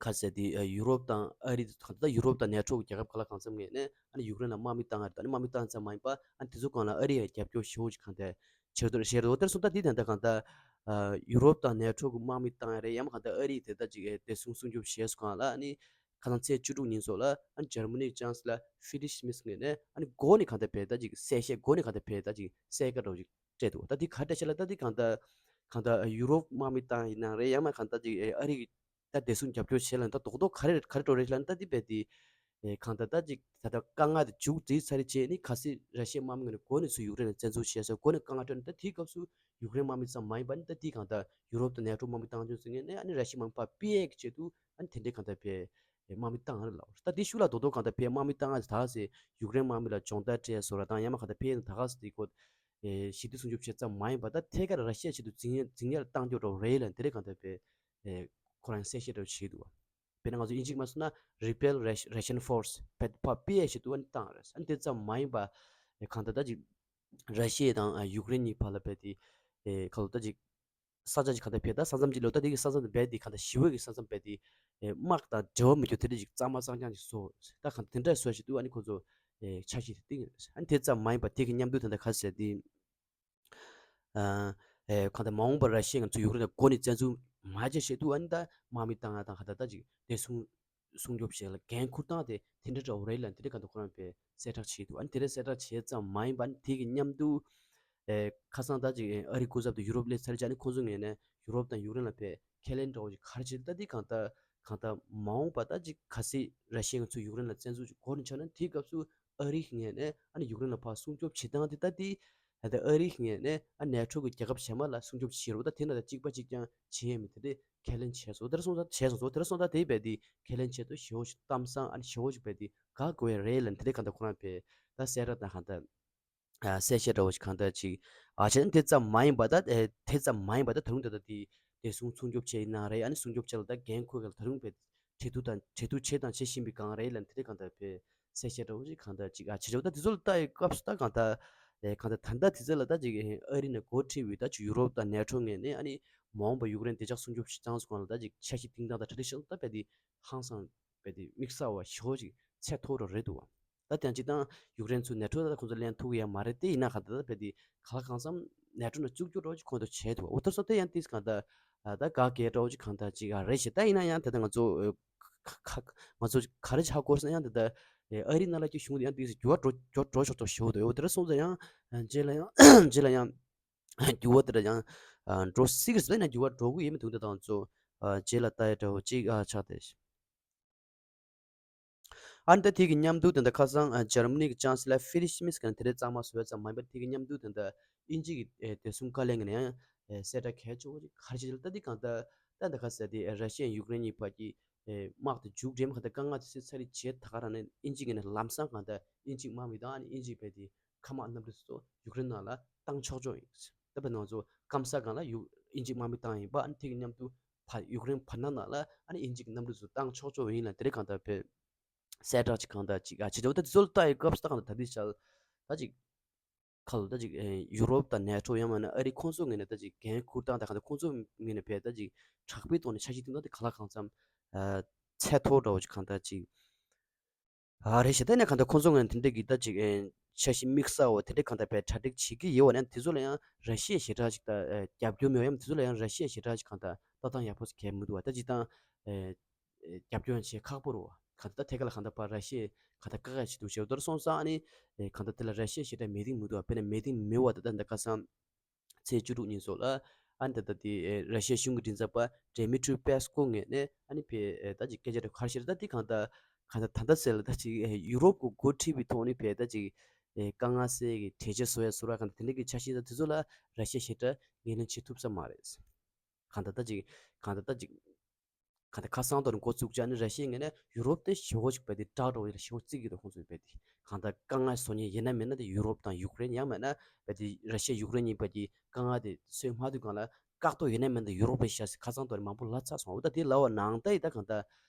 ཁ་ཟེར་དེ་ཡུ་རོབ་དང་ཨ་རི་དེ་ཚོ་གང་ལྟར་ཡུ་རོབ་དང་ནེ་ཊོ་གི་རྒྱལ་ཁབ་ག་ལ་གང་འཚམ་ངོས་ནས་ཨ་ནི་ཡུཀ་རེན་ལ་དམག་མི་བཏང་ཡ་རེད། ད་ནི་དམག་མི་བཏང་ཙམ་མ་ཡིན་པ་ཨ་ནི་དེ་ཚོ་སྒང་ལ་ཨ་རི་ཡ་རྒྱབ་སྐྱོར་ཞེ་པོ་ཅིག་གང་ལྟར་བྱེད་འདོད་བྱེད་རེད། འོ་དེར་སོང་ད་དེ་ད་ལྟ་གང་ལྟར་ ཨ་ཡུ་རོབ་དང་ནེ་ཊོ་གི་དམག་མི་བཏང་ཡ་རེད། ཡང་མ་གང་ལྟར་ཨ་རི་དེ་ལྟ་ཅིག་ཨེ་བདེ་སྲུང་སྲུང་སྐྱོབ་བྱས་སོང་གང་ལ། ཨ་ནི་ཁ་སང་ཚེས་བཅུ་དྲུག་ཉིན་སོགས་ལ་ཨ་ནི་འཇར་མ་ནི་གི་ཅང་སི་ལར་ཧྥི་རི་ཤི་མེར་ཚ་ངོས་ནས་ཨ་ནི་མགོ་ནས་གང་ལྟར་བས་ད་ཅིག་གསལ་བཤད་མགོ་ནས་གང་ལྟར་བས་ད་ཅིག་གསལ་ཁ་འདྲ་བོ་ཅིག་སྤྲད་འདུག་ད་འདི་ག་རེ་བཤད་ལ་ད་འདི་གང་ལྟར་གང་ལྟར་ཡུ་རོབ་དམག་མི་བཏང་ཡིན་ནའང་རེད། ཡང་མ་གང་ལྟར་ཅིག་ཨ་རི་གི་ད་བདེ་སྲུང་རྒྱབ་སྐྱོར་བྱེད་ལ་ད་རྡོག་རྡོག་ག་རེ་ག་རེ་འགྲོ་རེད་ལབ་ན་ད་འདི་བས་འདི་ཨེ་གང་ལྟར་ད་ཅིག་ད་ལྟ་དཀའ་ངལ་དེ་མཇུག་སྒྲིལ་ཚར་རྗེས་ནི་གལ་སྲིད་ར་ཤི་ཡའི་དམག་མི་ངོས་ནས་མགོ་ནས་ཚུར་ཡུཀ་རེན་ལ་བཙན་འཛུལ་བྱས་སོང་། མགོ་ནས་དཀའ་ངལ་སྤྲད་ན་ད་དེའི་སྐབས་སུ་ཡུཀ་རེན་དམག་མི་ཙམ་མ་ཡིན་པ་ནི་ད་དེའི་གང་ལྟར་ཡུ་རོབ་དང་ནེ་ཊོ་དམག་མི་བཏང་ཆོག་ཟེར་མཁན་ནི་ཨ་ནི་ར་ཤི་ཡའི་དམག་མི་ཕར་ཕུད་ཡས་ཀྱི་ཆེད་དུ་ཨ་ནི་དེ་འདྲའི་གང་ལྟར་བས་དམག་མི་བཏང་ཡ་རེད་ལབ། ད་དེ་ཤུགས་ལ་རྡོག་རྡོག་གང་ལྟར་བས་དམག་མི་བཏང་ཡ་ཟེར་ད་ཟེར་ཡུཀ་རེན་དམག་མི་ལ་སྦྱོང་བརྡར་སྤྲད་སོགས་ར་དང་ཡང་མ་གང་ལྟར་བས་ད་ག་ཟེར་དེ་ཁོ་ཞི་བདེ་སྲུང་སྐྱོབ་བྱས་ཙམ་མ་ཡིན་པ་ད་ཐད་ཀར་ར་ཤི་ཡའི་ཆེད་དུ་འཛིང་ཡ་འཛིང་ཡ་ལ་བཏང་རྒྱུ་འདྲ་བོ་རེད་ལབ་དེ་འདྲའི་གང་ལྟར་བས་ཁོ་རང་གསལ་བཤད་འདྲ་བོ་བྱས་འདུག་བ། དཔེར་ན་ང་ཚོ་དབྱིན་ཇིའི་མ་སོང་ན་Rebel Ration Force བས་ཕར་ཕུད་ཡས་ཆེད་དུ་ཨ་ནི་བཏང་རེད། ཨ་ནི་དེ་ཙམ་མ་ཡིན་པ་གང་ལྟར་ད་ཅིག་ར་ཤི་ཡ་དང་ཡུཀ་རེན་གཉིས་བར་ལ་བས་དེ་ཁ་ལོ་ད་ཅིག་ས་ཆ་ཅིག་གང་ལྟར་བས་ད་ས་མཚམས་ཅིག་ལོ་ད་དེ་གི་ས་མཚམས་དེ་བས་དེ་གང་ལྟར་ཞི་བའི་གི་ས་མཚམས་བས་དེ་དམག་དང་འབྲེལ་བ་མེད་རྒྱུ་དེ་འདྲ་ཅིག་གཙང་མ་གཙང་རྐྱང་ཅིག་བཟོ་ད་གང་ལྟར་དེ་འདྲ་བཟོ་ཆེད་དུ་ཨ་ནི་ཁོ་ཚོ་འཆར་གཞི་དེ་བཏིང་རེད། ཨ་ནི་དེ་ཙམ་མ་ཡིན་པ་དེ་གི་མཉམ་དུ་ད་ལྟ་ག་ཟེར་དེ། ཨ་ཨེ་གང་ལྟར་མ་འོངས་པར་ར་ཤི་ཡས་ང་ཚོ་ཡུཀ་རེན་དང་མགོ་ནས་བཙན་འཛུལ་མ་བྱེད་ཆེད་དུ་ཨ་ནི་ད་དམག་མི་བཏང་ཡ་དང་གང་ལྟར་ད་ཅིག་བདེ་སྲུང་སྲུང་སྐྱོབ་བྱེད་ལ་འགན་འཁུར་སྟངས་དེ་དེ་འདྲ་འདྲ་བོ་རེད་ལབ་དེ་འདྲ་གང་ལྟར་ཁོ་རང་བས་གསལ་བསྒྲགས་བྱས་འདུག་ཨ་ནི་དེ་འདྲ་གསལ་བསྒྲགས་བྱས་ཙམ་མ་ཡིན་པ་ཨ་ནི་དེ་གི་མཉམ་དུ་ཨེ་ཁ་སང་ད་ཅིག་ཨ་རི་སྐུ་ཚབ་དང་ཡུ་རོབ་སླེབས་ཚར་རྗེས་ཨ་ནི་ཁོང་ཚོ་ངོས་ནས་ཡུ་རོབ་དང་ཡུཀ་རེན་ལ་བས་ཁས་ལེན་འདྲ་བོ་ཞིག་ག་རེ་བྱས་ད་དེ་གང་ལྟར་གང་ལྟར་མ་འོངས་པ་ད་ཅིག་གལ་སྲིད་ར་ཤི་ཡས་ང་ཚོ་ཡུཀ་རེན་ལ་བཙན་འཛུལ་ཅིག་འགོ་ནས་ཆགས་ན་དེའི་སྐབས་སུ་ཨ་རིའི་ངོས་ནས་ཨ་ནི་ཡུཀ་རེན་ལ་ཕར་སྲུང་སྐྱོབ་བྱེད་སྟངས་དེ་ད་དེ་ད་ལྟ་ཨ་རིའི་ངོས་ནས་ཨ་ནེ་ཊོ་གི་རྒྱལ་ཁབ་གཞན་པ་ལ་སྲུང་སྐྱོབ་བྱེད་རོགས་ད་དེ་ན་ད་གཅིག་པ་གཅིག་རྐྱང་བྱེད་ཡས་མེད་དེ་འདྲས་ཁས་ལེན་བྱས་སོང་། དེ་ར་སོང་ཙང་བྱས་སོང་ཙང་དེ་ར་སོང་ཙང་དེ་བས་དེ་ཁས་ལེན་བྱས་སོང་། ཞེ་པོ་ཞིག་གཏམ་བཟང་ཨ་ནི་ཞེ་པོ་ཞིག་བས་དེ་དགའ་དགོས་ཡས་རེད་ལབ་དེ་འདྲས་གང་ལྟར་ཁོ་རང་བས་ད་གསལ་བསྒྲགས་དང་གང་ལྟར་ཨ་གསལ་བཤད་འདྲ་བོ་ཞིག་གང་ལྟར་ཅིག་ཨ་བྱས་ན་དེ་ཙམ་མ་ཡིན་པ་ད་ཨེ་དེ་ཙམ་མ་ཡིན་པ་ད་ད་རུང་ད་ལྟ་དེ་བདེ་སྲུང་སྲུང་སྐྱོབ་བྱས་ཡིན་ན་རེད། ཨ་ནི་སྲུང་སྐྱོབ་བྱས་ལ་ད་འགན་འཁུར་ག་ལ་ད་རུང་བས་གྲོས་བསྡུར་དང་གྲོས་བསྡུར་བྱས་དང་བྱེད་བཞིན་པའི་སྒང་རེད་ལབ་དེ་འདྲས་གང་ལྟར་བས་གསལ་བཤད་འདྲ་བོ་ཞིག་གང་ལྟར་ཅིག་ཨ་བྱས་ཆོག་ད་དེ་ཚོ་ལ་ལྟ་ཡི་སྐབས་སུ་ད་གང་ལྟར་ཨེ་གང་ལྟར་ད་ལྟ་དེ་ཚོ་ལ་ད་ཅིག་ཨ་རི་ནས་འགོ་ཁྲིད་པའི་ད་ཅིག་ཡུ་རོབ་དང་ནེ་ཊོ་ངོས་ནས་ཨ་ནི་མ་འོངས་པ་ཡུཀ་རེན་བདེ་འཇགས་སྲུང་སྐྱོབ་བྱེད་སྟངས་སུ་གང་ལ་ད་ཅིག་འཆར་གཞི་བཏིང་སྟངས་དང་གྲ་སྒྲིག་བྱེད་སྟངས་ད་བས་དེ་ཧང་སང་བས་དེ་དམིགས་བསལ་བ་ཞེ་པོ་ཅིག་ཚད་མཐོ་རུ་རེད་འདུག་བ། ད་དེ་ཡང་སྤྱིར་བཏང་ཡུཀ་རེན་ཚོས་ནེ་ཊོ་ལ་ཁོང་ཚོ་ལེན་ཐུབ་ཀྱི་ཡོད་མ་རེད། དེ་ཡིན་ན་ག་ད་ད་བས་དེ་ག་ལ་གང་འཚམ་ནེ་ཊོ་ནང་བཅུག་རྒྱུ་འདྲ་བོ་ཅིག་ཁོང་ཚོ་བྱས་འདུག་བ། འོ་ད་སོ་ད་ཡང་ཏིས་གང་ད་ད་ག་གེ་འདྲ་བོ་ཅིག་གང་ད་ཅིག་ཨ་རེད་ཞེ་ད་ཡིན་ན་ཡང་ད་ད་ང་ཚོ་ཁ་ཁ་ང་ཚོ་ག་རེ་ཆགས་དགོས་ཟེར་ན་ཡང་ད་ད་ཨ་རི་ནང་ལ་ཀྱི་གཞུང་དེ་ཡང་ཏིས་འགྱུར་བ་འགྲོ་འགྲོ་འགྲོ་ཆོག་ཆོག་ཞེ་པོ་འདུག་འོ་དེ་འདྲ་སོང་ཙང་ཡང་རྗེས་ལ་ཡང་རྗེས་ལ་ཡང་འགྱུར་བ་དེ་འདྲ་ཡང་འགྲོ་སྲིད་ཀྱི་རེད་ན་འགྱུར་བ་འགྲོ་གི་ཡིན་མི་འདུག་ད་ད་ང་ཚོ་རྗེས་ལ་ལྟ་ཡ་འདྲ་བོ་ཅིག་ཨ་ཆགས་ཏེ། ཨ་ནི་ད་དེ་གི་མཉམ་དུ་དེ་འདྲ་ཁ་སང་ཨ་འཇར་མ་ནི་གི་ཅང་སི་ལར་ཧྥི་རི་ཤི་མེར་ཚ་གིས་དེ་འདྲའི་གཙང་མ་བཟོས་ཙམ་མ་ཡིན་པར་དེ་གི་མཉམ་དུ་དེ་འདྲ་དབྱིན་ཇི་གི་ཨེ་བདེ་སྲུང་བཀའ་བློན་གྱིས་ཡང་ཨེ་གསལ་བསྒྲགས་གལ་ཆེ་བོ་ཅིག་ག་རེ་བྱས་ལ་ད་དེ་གང་ལྟར་ད་འདི་ག་ཟེར་དེ་ཨེ་ར་ཤི་ཡ་ཡུཀ་རེན་གཉིས་བར་གྱི་ཨེ་དམག་དེ་མཇུག་སྒྲིལ་མ་གང་ལྟར་དཀའ་ངལ་དེ་སེལ་ཚར་རྗེས་ད་ག་རང་ནས་དབྱིན་ཇི་གི་ནས་ལམ་སང་གང་ལྟར་དབྱིན་ཇི་དམག་མི་དང་ཨ་ནི་དབྱིན་ཇི་བས་དེ་མཁའ་དམག་གནམ་གྲུ་ཚོ་ཡུཀ་རེན་ནང་ལ་བཏང་ཆོག་ཆོག་ཡིན། ད་བས་ང་ཚོ་སྐམ་ས་སྒང་ལ་ཡུ་དབྱིན་ཇི་དམག་མི་བཏང་ཡིན་པ་ཨ་ནི་དེ་གི་མཉམ་དུ་བར་ཡུཀ་རེན་བར་སྣང་ནང་ལ་ཨ་ནི་དབྱིན་ཇི་གི་གནམ་གྲུ་ཚོ་བཏང་ཆོག་ཆོག་ཡིན་ལ་དེ་རིང་གང་ལྟར་བས་གསལ་བསྒྲགས་ཅིག་གང་ལྟར་ཅིག་ཨ་བྱེད་ཆོག་ད་དེ་ཚོ་ལ་ལྟ་ཡི་སྐབས་སུ་ད་གང་ལྟར་ད་དེ་ཆ་ད་ཅིག་ཁ་ལོ་ད་ཅིག་ཨེ་ཡུ་རོབ་དང་ནེ་ཊོ་ཡང་མིན་ན་ཨ་རི་ཁོང་ཚོ་ངོས་ནས་ད་ཅིག་འགན་འཁུར་སྟངས་དང་གང་ལྟར་ཁོང་ཚོ་ངོས་ནས་བས་ད་ཅིག་དྲག་པོའི་ཐོག་ནས་འཆར་གཞི་བཏིང་སྟངས་དེ་ག་ལ་གང་འཚམ་ཨ་ཚད་མཐོ་འདྲ་བོ་ཅིག་གང་ལྟར་ཅིག་ཨ་རེད་ཤག་ད་ནས་གང་ལྟར་ཁོང་ཚོ་ངོས་ནས་དེ་འདྲ་གི་ད་ཅིག་ཨེ་འཆར་གཞི་དམིགས་བསལ་བ་དེ་འདྲ་གང་ལྟར་བས་གྲ་སྒྲིག་བྱེད་ཀྱི་ཡོད་པ་ནས་དེ་ཚོ་ལ་ཡང་ར་ཤི་ཡའི་ཞེ་དྲག་ཅིག་ད་ཨེ་རྒྱབ་སྐྱོར་མེད་པ་ཡང་དེ་ཚོ་ལ་ཡང་ར་ཤི་ཡའི་ཞེ་དྲག་ཅིག་གང་ལྟར་ལྟ་སྟངས་ཡག་པོ་ཞིག་གས་མི་འདུག་བ། ད་ཅིག་ད་ཨེ་རྒྱབ་སྐྱོར་ཡང་བྱེད་ཁག་པོ་རེད་བ། གང་ལྟར་ཐད་ཀར་ལ་གང་ལྟར་ཕར་ར་ཤི་ཡས་གང་ལྟར་བཀག་ཡ་བྱེད་འདུག་བྱས་པ་དེར་སོང་ཙང་ཨ་ནི་ཨེ་གང་ལྟར་དེ་ལ་ར་ཤི་ཡ་ཞེ་དྲག་མེད་དེ་མི་འདུག་བ། དཔེར་ན་མེད་དེ་མི་འདུག་བ། ད་ལྟ་ཁ་སང་ཚེས་བཅུ་དྲུག་ཉིན་སོགས་ལ་ཨ་ནི་ད་ལྟ་དེ་ཨེ་ར་ཤི་ཡ་གཞུང་གི་མགྲིན་ཚབ་པ་ཌེ་མི་ཊྲི་པེ་སི་ཀོ་ངོས་ནས་ཨ་ནི་ཕེ་ཨེ་ད་ཅིག་སྐད་ཆ་དེ་ག་རེ་བཤད་རེད། ད་དེ་གང་ལྟར་གང་ལྟར་ད་ལྟ་ཟེར་ལ་ད་ཅིག་ཨེ་ཡུ་རོབ་ཀྱི་འགོ་ཁྲིད་པའི་ཐོག་ནས་ཕེ་ད་ཅིག་ཨེ་དཀའ་ངལ་སེལ་གྱི་གྲོས་ཆོད་བཟོ་ཡ་བཟོ་ར་གང་ལྟར་དེ་འདྲ་གི་འཆར་གཞི་ད་དེ་ཚོ་ལ་ར་ཤི་ཡ་ཞེ་དྲག་ངོས་ལེན་བྱེད་ཐུབ་ས་མ་རེད། གང་ལྟར་ད་ཅིག་གང་ལྟར་ད་ཅིག་གང་ལྟར་ཁ་སང་དོ་ནས་འགོ་བཙུགས་བྱས་ནས་ར་ཤི་ཡ་ངོས་ནས་ཡུ་རོབ་དེ་ཞེ་པོ་ཅིག་བས་དེ་དྲག་འགྲོ་བའི་ཞེ་པོ་བརྩི་གི་འདུག་ཁོང་ཚོས་བས་དེ་གང་ལྟར་དཀའ་ངལ་བཟོ་མཁན་ཡིན་ན་མིན་ན་དེ་ཡུ་རོབ་དང་ཡུཀ་རེན་ཡང་མིན་ན་བས་དེ་ར་ཤི་ཡ་ཡུཀ་རེན་གཉིས་བར་གྱི་དཀའ་ངལ་དེ་སེལ་མ་ཐུབ་སྒང་ལ་བཀག་འདོད་ཡིན་ན་མིན་ན་དེ་ཡུ་རོབ་རེད་ཤག་ཟེར་ཁ་སང་དོ་ནས་མང་པོ་ལབ་ཚར་སོང་། འོ་ད་དེ་ལབ་པ་ནང་ལྟར་ཡིན་ད་གང་ལྟར་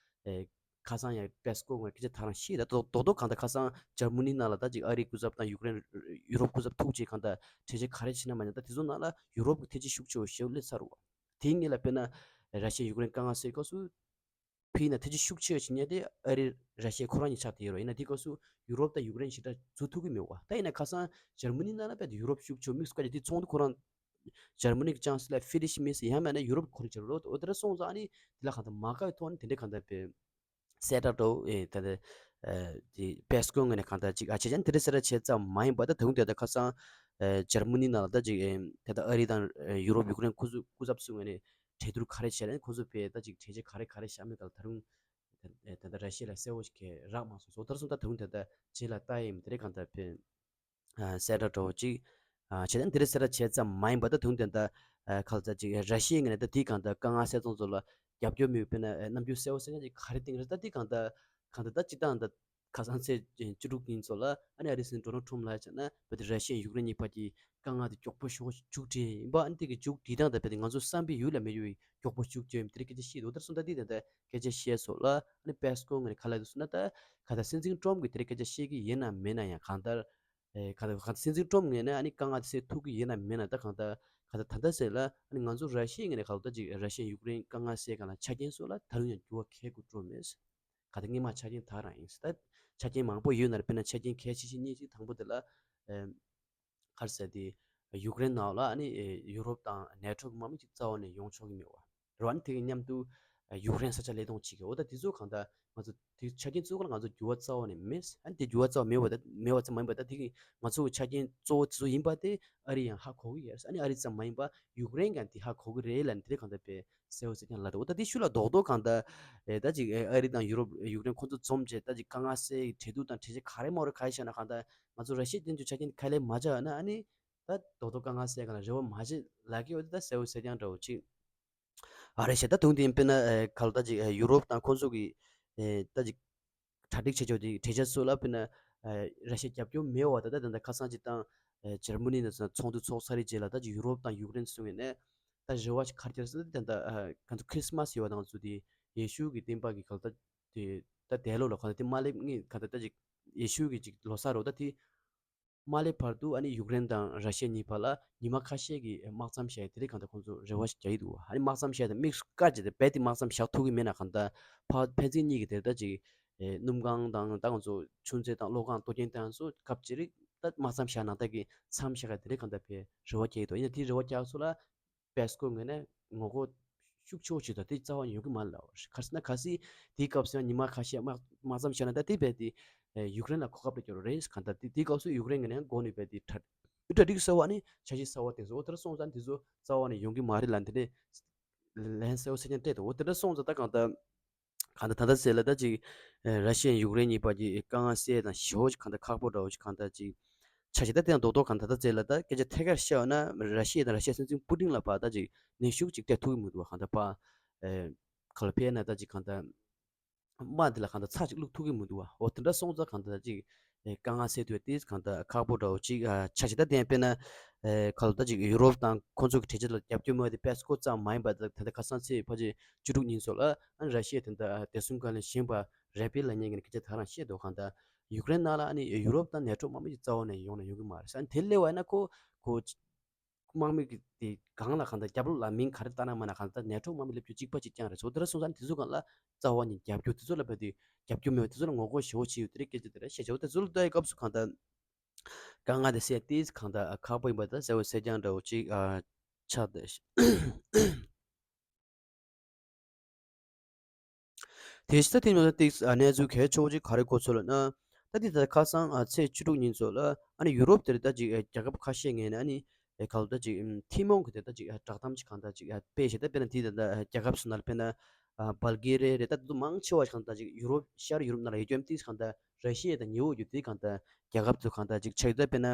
ཨེ་ཁ་སང་ཡང་པེ་སི་ཀོ་ངོས་སྐད་ཆ་ད་རང་བཤད་ད་རྡོག་རྡོག་གང་ལྟར་ཁ་སང་འཇར་མ་ནི་ནང་ལ་ད་ཅིག་ཨ་རིའི་སྐུ་ཚབ་དང་ཡུཀ་རེན་ཡུ་རོབ་སྐུ་ཚབ་ཐུག་རྗེས་གང་ལྟར་གྲོས་ཆོད་ག་རེ་བྱས་ན་མ་ཉན་ད་དེ་ཚོ་ནང་ལ་ཡུ་རོབ་ཀྱི་ཐེ་ཇུས་ཤུགས་ཆེ་བ་ཞེ་པོ་སླེབས་ཚར་བ། དེའི་སྔོན་ལ་དཔེར་ན་ར་ཤི་ཡ་ཡུཀ་རེན་དཀའ་ངལ་སེལ་སྐབས་སུ་ཕི་ཡིན་ན་ཐེ་ཇུས་ཤུགས་ཆེ་བ་ཞིག་ཉན་ཏེ་ཨ་རི་ར་ཤི་ཡ་ཁོ་རང་གཉིས་ཆགས་བསྡད་ཡོད་རེད། ཡིན་ན་དེ་སྐབས་སུ་ཡུ་རོབ་དང་ཡུཀ་རེན་ཞེ་དྲག་འཛུལ་ཐུབ་ཀྱི་མེད་པ། ད་ཡིན་ན་ཁ་སང་འཇར་མ་ནི་ནང་ལ་དཔེ་དེ་ཡུ་རོབ་ཤུགས་ཆེ་དམིགས་སུ་བཀར་ཏེ་དེ་ཚོགས་འདུ་ཁོ་རང་ འཇར་མ་ནི་གི་ཅང་སི་ལར་ཕི་རི་ཤི་མིས་ཡང་མིན་ན་ཡུ་རོབ་ཁོར་ཡུག་ཅིག་རོ། འོ་དེ་འདྲ་སོང་ཙང་ཨ་ནི་དེ་ལ་གང་ལྟར་མ་དགའ་བའི་ཐོག་ནས་དེ་འདྲའི་གང་ལྟར་པའི་གསལ་བསྒྲགས་འདྲ་བོ་ཨེ་ད་ལྟ་ཨེ་དེ་པེ་སི་ཀོ་ངོས་ནས་གང་ལྟར་ཅིག་ཨ་བྱས་ཙང་དེ་འདྲ་གསལ་བསྒྲགས་བྱས་ཙམ་མ་ཡིན་པ། ད་ད་དུང་དེ་ལྟ་ཁ་སང་ཨེ་འཇར་མ་ནི་ནང་ལ་ད་ཅིག་ཨེ་དེ་ལྟ་ཨ་རི་དང་ཨེ་ཡུ་རོབ་ཡུཀ་རེན་ཁོ་ཚོ་སྐུ་ཚབ་ཚོའི་ངོས་ནས་གྲོས་བསྡུར་ག་རེ་བྱས་ལ་ཁོ་ཚོ་པའི་ད་ཅིག་གྲོས་ཆོད་ག་རེ་ག་རེ་བཞག་མེད་ག་ལ་ད་རུང་ད་ད་ལྟ་ར་ཤི་ཡ་ལ་གསལ་བོ་ཞིག་གས་རག་མ་སོང་སོ། ད་རུང་ད་ལྟ་རྗེས་ལ་ལྟ་ཡིན་དེ་རེད་གང་ལྟར་པའི་ཨ་གསལ་བསྒྲགས་འདྲ་བོ་ཅིག་ཨ་བྱས་ཙང་དེ་རིང་གསལ་བསྒྲགས་བྱས་ཙམ་མ་ཡིན་པ། ད་དུང་དེ་འདྲ་ཨ་ག་ལ་ད་ཅིག་ར་ཤི་ཡའི་ངོས་ནས་ད་དེའི་གང་ལྟར་དཀའ་ངལ་སེལ་གཏོང་ཚོ་ལ་རྒྱབ་སྐྱོར་མེད་པའི་ན་རྣམ་འགྱུར་གསལ་བོ་གསལ་རྐྱང་ཅིག་ག་རེ་བསྟན་རེད། ད་དེའི་གང་ལྟར་གང་ལྟར་ད་སྤྱི་བཏང་ད་ཁ་སང་ཚེས་བཅུ་དྲུག་ཉིན་ཚོ་ལ་ཨ་ནི་ཨ་རིའི་སྲིད་འཛིན་ཌོ་ནལ་ཊམ་ལགས་བྱས་ན་བོད་དེ་ར་ཤི་ཡ་ཡུཀ་རེན་གཉིས་བར་གྱི་དཀའ་ངལ་དེ་མགྱོགས་པོ་ཞེ་པོ་མཇུག་སྒྲིལ་ཡིན་པ། ཨ་ནི་དེ་གི་མཇུག་སྒྲིལ་སྟངས་དང་རྦད་དེ་ང་ཚོ་བསམ་པའི་ཡུལ་ལ་མི་འགྱུར་བའི་མགྱོགས་པོ་མཇུག་སྒྲིལ་ཡིན་དེ་རིགས་སྐད་ཆ་བཤད་འདུག་ད་སོང་ད་དེ་དེ་འདྲ་སྐད་ཆ་བཤད་སོང་ལ་ཨ་ནི་པེ་སི་ཀོ་ངོས་ནས་ག་ལ་འདུག་ཟེར་ན་ད་ག་ད་སྲིད་འཛིན་ཊམ་གྱིས་དེ་རིགས་སྐད་ཆ་བཤད་ཀྱི་ཡིན་ན་མིན་ན་ཡང་གང་ལྟར། ཨེ་གང་ལྟར་གང་ལྟར་སྲིད་འཛིན་ཊམ་ངོས་ནས་ཨ་ནི་དཀའ་ངལ་དེ་སེལ་ཐུབ་ཀྱི་ཡིན་ན་མིན་ན་ད་གང་ལྟར་གང་ལྟར་ད་ལྟ་ཟེར་ལ་ཨ་ནི་ང་ཚོ་ར་ཤི་ཡའི་ངོས་ནས་གང་ལྟར་ཅིག་ར་ཤི་ཡ་ཡུཀ་རེན་དཀའ་ངལ་སེལ་གང་ལ་ཆ་རྐྱེན་སོགས་ལ་ད་རུང་ཡང་འགྱུར་བ་གལ་དགུ་འགྲོ་མེད། གང་ལྟར་སྔོན་མ་ཆ་རྐྱེན་དག་རང་ཡིན་ད་ཆ་རྐྱེན་མང་པོ་ཡོད་ན་ར་དཔེར་ན་ཆ་རྐྱེན་གལ་ཆེ་ཤོས་གཉིས་ཅིག་དང་པོ་དེ་ལ་ཨེ་ག་རེ་ཟེར་དེ་ཡུཀ་རེན་ནང་ལ་ཨ་ནི་ཨེ་ཡུ་རོབ་དང་ནེ་ཊོ་གི་དམག་མི་ཅིག་རྩ་བ་ནས་ཡོང་ཆོག་གི་མེད་པ། རེད་བ། ཨ་ནི་དེ་གི་མཉམ་དུ་ཨ་ཡུཀ་རེན་ས་ཆ་ལེན་གཏོང་བྱེད་ཀྱི་འོ་ད་དེ་ཚོ་གང་ལྟར་ང་ཚོ་དེ་ཆ་རྐྱེན་གཙོ་བོ་ལ་ང་ཚོ་འགྱུར་བ་རྩ་བ་ནས་མེད། ཨ་ནི་དེ་འགྱུར་བ་རྩ་བ་མེད་པ་ད་མེད་པ་ཙམ་མ་ཡིན་པ་ད་དེ་གི་ང་ཚོ་གི་ཆ་རྐྱེན་གཙོ་བོ་དེ་ཚོ་ཡིན་པ་དེ་ཨ་རི་ཡང་ཧ་གོ་གི་ཡོད་རེད། ཨ་ནི་ཨ་རི་ཙམ་མ་ཡིན་པ་ཡུཀ་རེན་ཀྱང་དེ་ཧ་གོ་གི་རེད་ལབ་ནས་དེ་གང་ལྟར་པའི་གསལ་བོ་གསལ་རྐྱང་ལབ་འདུག་འོ་ད་དེ་ཤུགས་ལ་རྡོག་རྡོག་གང་ལྟར་ཨེ་ད་ཅིག་ཨེ་ཨ་རི་དང་ཡུ་རོབ་ཡུཀ་རེན་ཁོ་ཚོ་འཛོམས་བྱས་ད་ཅིག་དཀའ་ངལ་སེལ་གྱི་གྲོས་བསྡུར་དང་གྲོས་ཆོད་ག་རེ་མ་རེད་ག་རེ་བྱས་ན་གང་ལྟར་ང་ཚོ་ར་ཤི་ཡ་དེ་ཚོ་ཆ་རྐྱེན་ཁ་ལས་མ་བཅག་ན་ཨ་ནི། ད་རྡོག་རྡོག་དཀའ་ངལ་སེལ་ག་ལ་རེ་བ་མ་བྱེད་ལབ་ཀྱི་ཡོད་དེ་ད་གསལ་བོ་གསལ་རྐྱང་འདྲ་བོ་ཅིག་ཨ་རེད་ཤག་ད་དུང་དེ་ཡིན་དཔེར་ན་ཨེ་ག་ལ་ད་ཅིག་ཨེ་ཡུ་རོབ་དང་ཁོང་ཚོ་གི་ཨེ་ད་ཅིག་གྲ་སྒྲིག་བྱེད་ཆོག་དེ་གྲོས་ཆོད་སོགས་ལ་དཔེར་ན་ཨེ་ར་ཤི་ཡ་རྒྱབ་སྐྱོར་མེད་པ་ད་ད་ད་ད་ཁ་སང་ཅིག་དང་ཨེ་འཇར་མ་ནི་ནང་ཚོགས་འདུ་ཚོགས་ཚར་རེད་རྗེས་ལ་ད་ཅིག་ཡུ་རོབ་དང་ཡུཀ་རེན་སོང་ངས་ནས་ད་རེ་བ་ཞིག་ག་རེ་བརྒྱབ་ཟེར་ན་ད་ད་ཨེ་ང་ཚོ་ཁྲི་སི་མ་སི་ཡོད་པ་ང་ཚོ་དེ་ཡེ་ཤུ་གི་བསྟན་པ་གི་ག་ལ་ད་དེ་ད་དེ་ལོ་ལ་ག་ད་དེ་མ་སླེབས་ངེས་ག་ད་ད་ཅིག་ཡེ་ཤུ་གི་ཅིག་ལོ་གསར་རོ་ད་དེ། མ་སླེབས་བར་དུ་ཨ་ནི་ཡུཀ་རེན་དང་ར་ཤི་ཡ་གཉིས་བར་ལ་ཉི་མ་ཁ་ཤས་ཀྱི་དམག་མཚམས་བཞག་ཡ་དེ་རིགས་གང་ལྟར་ཁོང་ཚོ་རེ་བ་ཞིག་རྒྱག་གི་འདུག་ཨ་ནི་དམག་མཚམས་བཞག་དང་དམིགས་སུ་བཀར་བྱས་ཏེ་རྦད་དེ་དམག་མཚམས་བཞག་ཐུབ་ཀྱི་མེད་ན་གང་ལྟར་ཕར་ཕན་ཚུན་གཉིས་ཀྱི་དེ་ལྟ་ཅིག་ཨེ་སྣུམ་ཁང་དང་ད་ང་ཚོ་ཆུ་མཛོད་དང་གློག་ཁང་གཏོར་སྐྱོན་བཏང་སོགས་སྐབས་ཅིག་རིགས་ད་དམག་མཚམས་བཞག་ནང་ལྟར་གྱི་མཚམས་བཞག་ཡ་དེ་རིགས་གང་ལྟར་བས་རེ་བ་རྒྱག་གི་འདུག་ཡིན་ན་དེ་རེ་བ་རྒྱག་སོགས་ལ། པེ་སི་ཀོ་ངོས་ནས་ངོ་རྒོལ་ཤུགས་ཆེ་བོ་བྱེད་དོ་དེ་རྩ་བ་ནས་ཡོང་གི་མ་རེད་ལབ་པ་རེད། ག་རེ་ཟེར་ན་གལ་སྲིད་དེའི་སྐབས་སུ་ཡང་ཉི་མ་ཁ་ཤས་དམག་དམག་མཚམས་བཞག་ན་ད་དེ་རྦད་དེ་ཡུཀ་རེན་ལ་གོ་སྐབས་སྤྲད་རྒྱུ་རེད། གང་ལྟར་དེ་དེའི་སྐབས་སུ་ཡུཀ་རེན་ངོས་ནས་ཡང་འགོ་ནས་རྦད་དེ་གྲ་གྲ་སྒྲིག་གསར་བ་ནི་འཆར་གཞི་གསར་བ་བཏིང་སོང་། འོ་དེ་འདྲ་སོང་ཙང་དེ་ཚོ་རྩ་བ་ནས་ཡོང་གི་མ་རེད་ལབ་འདི་འདྲས་ལན་གསལ་བོ་གསལ་རྐྱང་སྤྲད་འདུག་འོ་དེ་འདྲ་སོང་ཙང་ད་གང་ལྟར། གང་ལྟར་ད་ལྟ་ཚེ་ལ་ད་ཅིག་ཨེ་ར་ཤི་ཡ་ཡུཀ་རེན་གཉིས་བར་གྱི་དཀའ་ངལ་སེལ་དང་ཞེ་པོ་ཅིག་གང་ལྟར་ཁག་པོ་འདྲ་བོ་ཅིག་གང་ལྟར་ཅིག་ཆགས་ཤིང་ད་དེ་ཡང་རྡོག་རྡོག་གང་ལྟར་ད་ལྟ་ཚེ་ལ་ད་སྐད་ཆ་ཐད་ཀར་བཤད་ན་ར་ཤི་ཡ་དང་ར་ཤི་ཡ་སྲིད་འཛིན་པུ་ཏིན་ལ་ཕར་ད་ཅིག་ནུས་ཤུགས་ཅིག་སྤྲད་ཐུབ་ཀྱི་མི་འདུག་བ། གང་ལྟར་ཕར་ཨེ་ག་ལ་ཕེབས་ན་ད་ཅིག་གང་ལྟར་དམག་འདི་ལ་གང་ལྟར་ཚ་ཅིག་བླུག་ཐུབ་ཀྱི་མི་འདུག་བ། འོ་དེ་འདྲ་སོང་ཙང་གང་ལྟར་ད་ཅིག་ཨེ་དཀའ་ངལ་སེལ་ཐུབ་ཡ་དེ་གང་ལྟར་ཁག་པོ་འདྲ་བོ་ཅིག་ཨ་ཆགས་ཤིང་ད་དེ་ཡང་དཔེར་ན་ཨེ་ག་ལ་ད་ཅིག་ཡུ་རོབ་དང་ཁོང་ཚོ་གི་གྲོས་ཆོད་ལ་རྒྱབ་སྐྱོར་མེད་པ་དེ་པེ་སི་ཀོ་ཙམ་མ་ཡིན་པ་ད་ད་ལྟ་ཁ་སང་ཚེས་ཕལ་ཆེར་བཅུ་དྲུག་ཉིན་སོགས་ལ་ཨ་ནི་ར་ཤི་ཡ་དེ་འདྲ་བདེ་སྲུང་བཀའ་བློན་གཞན་པ་རེ་པེ་ལབ་མཁན་གྱི་སྐད་ཆ་དེ་རང་བཤད་འདུག་གང་ལྟར་ཡུཀ་རེན་ནང་ལ་ཨ་ནི་ཡུ་རོབ་དང་ནེ་ཊོ་དམག་མི་ཅིག་རྩ་བ་ནས་ཡོང་ན་ཡོང་གི་མ་རེད་ཟེར། ཨ་ནི་དེ་སླེབས་པ་ཡིན་ན་ཁོ་ཁོ་དམག་མི་གི་དེ་སྒང་ལ་གང་ལྟར་རྒྱབ་ལོགས་ལ་མིང་ག་རེ་བཏགས་ན་མ་ན་གང་ལྟར་ནེ་ཊོ་དམག་མི་སླེབས་རྒྱུ་གཅིག་པ་གཅིག་རྐྱང་རེད་ཟེར། དེ་འདྲ་སོང་ཙང་དེ་ཚོ་སྒང་ལ་རྩ་བ་ནས་རྒྱབ་སྐྱོར་དེ་ཚོ་ལ་བས་དེ་རྒྱབ་སྐྱོར་མེད་པ་དེ་ཚོ་ལ་ངོ་རྒོལ་ཞེ་པོ་བྱས་ཡོད་དེ་རེད། སྐད་ཆ་དེ་རེད་བཤད་བྱས། འོ་དེ་ཚོ་ལ་ལྟ་ཡི་སྐབས་སུ་གང་ལྟར་དཀའ་ངལ་དེ་སེལ་ཏེ་གང་ལྟར་ཁག་པོ་ཡིན་པ་དང་གསལ་བོ་གསལ་རྐྱང་འདྲ་བོ་ཅིག་ཨ་ཆགས་བསྡད། དེ་ཕྱི་ད་དེ་ཉོ་ད་ཏིག་ཨ་གནས་ཚུལ་གལ་ཆེ་བོ་ཅིག་ག་རེ་གོ་ཚོད་ལ་ན། ད་དེ་ད་ཁ་སང་ཨ་ཚེས་བཅུ་དྲུག་ཉིན་ཚོ་ལ་ཨ་ནི་ཡུ་རོབ་དེར་ད་ཅིག་ཨ་རྒྱལ་ཁབ་ཁ་ཤས་ངོས་ནས་ཨ་ནི་ཨེ་ག་ལ་ད་ཅིག་ཨམ་ཐུན་མོང་གི་དེ་ད་ཅིག་ཨ་བསྒྲགས་གཏམ་ཅིག་གང་ད་ཅིག་ཨ་སྤེལ་བྱས། ད་དཔེར་ན་དེ་ད་ད་རྒྱལ་ཁབ་སུ་ན་ལ་དཔེར་ན་ཨ་བལ་གེ་རི་རེད། ད་དེ་ཚོ་མང་ཆེ་བ་ཞིག་གང་ད་ཅིག་ཡུ་རོབ་ཤར་ཡུ་རོབ་ནང་ལ་ཡོད་རྒྱུ་ཨམ་ཏིག་གང་ད་ར་ཤི་ཡ་དང་ཉེ་བོ་ཡོད་དེ་གང་ད་རྒྱལ་ཁབ་ཚོ་གང་ད་ཅིག་ཆགས་ཡོད། ད་དཔེར་ན་